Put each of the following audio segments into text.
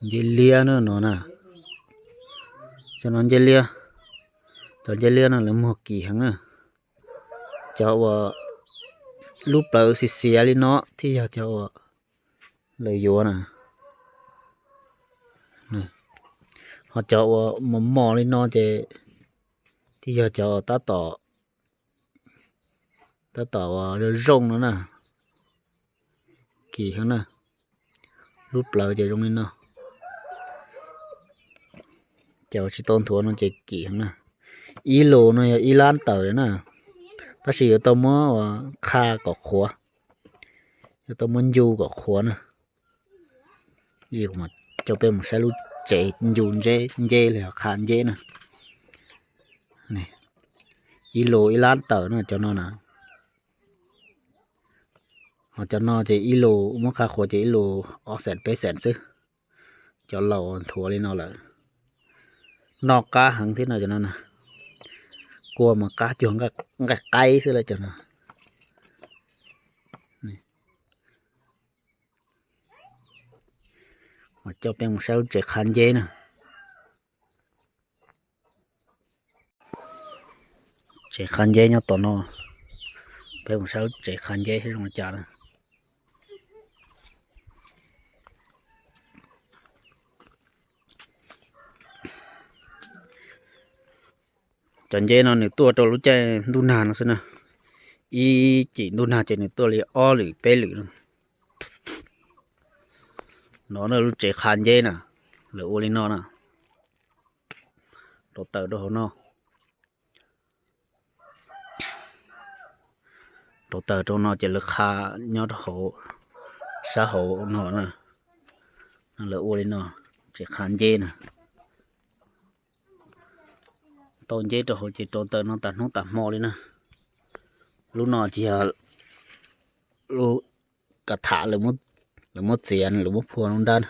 Nceb liab na no na. Cov no nceb liab. Cov nceb liab no lawv muag kim heev na. Cov uas lub plawv xiav xiav li no thiaj yog cov uas lawv yuav na. Ho cov uas mos mos li no ces thiaj yog cov tab tom, tab tom zoo zoo no na. Kim heev na. Lub plawv ces zoo li no. Cov tsis tau nthuav no ces kim heev na. Ib lus no yog ib lab tawm na, tab sis yuav tau muab qha kom qhuav, yuav tau muab ncu kom qhuav na. Coj peb mus saib lub tsev ncu nceb los yog qha nceb na. Ib lus ib lab tawm no cov no na. Ho cov no ces ib lus muab qha qhuav ces ib lus ob xees peb xees xwb. Cov laus nthuav li no lawm, noj qab heev thiab no cov no na. Kua mas qab cuag nqaij qaib xwb lawm cov no. Mas coj peb mus saib lub tsev qha nceb na. Tsev qha nceb nyob tom no, peb mus saib lub tsev qha nceb zoo li cas na. Cov nceb no nws tuaj rau lub caij ntuj nag no xwb na. Ib cim ntuj nag ces nws tuaj li ob lwm peb lwm no. No na lub tsev qha nceb na, lawv ua li no na. Rau taws rau hauv no. Rau taws rau no ces lawv qha nyob rau hauv, sab hauv no na. Lawv ua li no, tsev qha nceb na. Tau nceb rau hauv ces rau taws no tas hnub tas hmo li na. Lub no ces yog lub kas tham lawv muab txiav, lawv muab phua lub nrab na.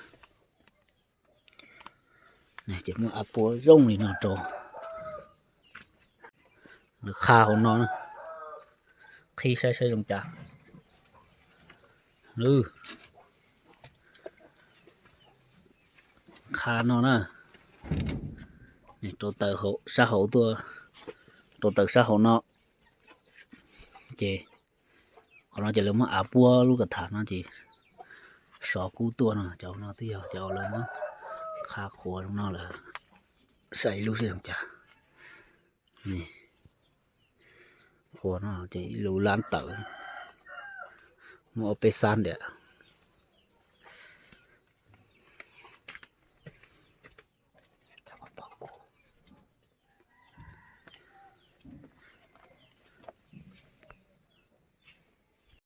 Ces muab av pua zoo li no rau, lawv qha hauv no, qhib saib saib zoo cas. Qha no na, rau taws sab hauv tuaj, rau taws sab hauv no. Ces qhov no ces lawv muab av puab lub kas tham no ces sov kub tuaj no, cov no twb yog cov lawv muab qha qhuav zoo no lawm. Saib ib lub seb zoo cas. Qhuav no ces ib lub lab tawm, muaj ob peb xab ntiam.